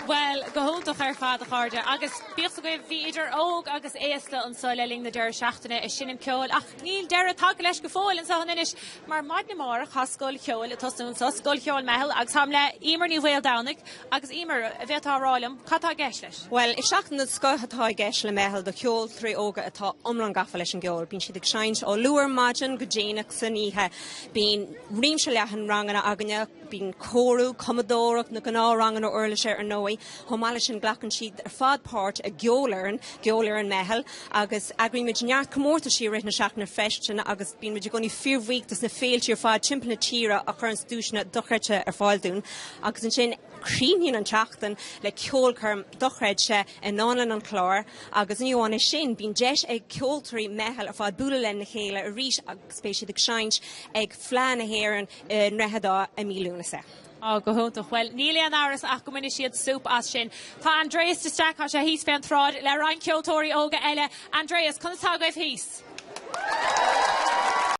Bhuel, go hiontach ar fad, a chairde. Agus bíodh 's agaibh, bhí idir óg agus aosta anseo le linn na deireadh seachtaine ag seinm ceoil, ach níl deireadh tagtha leis go fóill anseo in Inis, mar maidin amárach tá scoil cheoil ag tosnú anseo, Scoil Cheoil Meitheal, agus táim le Emer Ní Mhaoldomhnaigh. Agus Emer, an bhféadfá a rá liom, cad tá i gceist leis? Bhuel, is seachtain den scoth atá i gceist le Meitheal do cheoltóirí óga atá iomlán gafa leis an gceol. Bíonn siad ag seinnt ó luath ar maidin go déanach san oíche. Bíonn réimse leathan ranganna againne, bíonn cóiriú, cumadóireacht, na gnáthranganna uirlise ar ndóigh. Chomh maith leis sin glacann siad ar fad páirt i gceolfhoireann, gceolfhoireann Meitheal, agus eagraímid neart comórtaisí i rith na seachtaine freisin agus bíonn muid i gcónaí fíorbhuíoch dos na féiltí ar fad timpeall na tíre a chuireanns duaiseanna dochreidte ar fáil dúinn. Agus ansin críochnaíonn an tseachtain le ceolchoirm dochreidte i nDánlann an Chláir agus ní amháin é sin, bíonn deis ag ceoltóirí Meitheal ar fad bualadh lena chéile arís agus beidh siad ag seinnt ag Fleadh na hÉireann i nDroichead Átha i mí Lúnasa. Á, go hiontach. Bhuel, níl aon amhras ach go mbainfidh siad súp as sin. Tá Andreas de Staic, tá sé thíos fén tsráid le roinnt ceoltóirí óga eile. Andreas, conas tá agaibh thíos?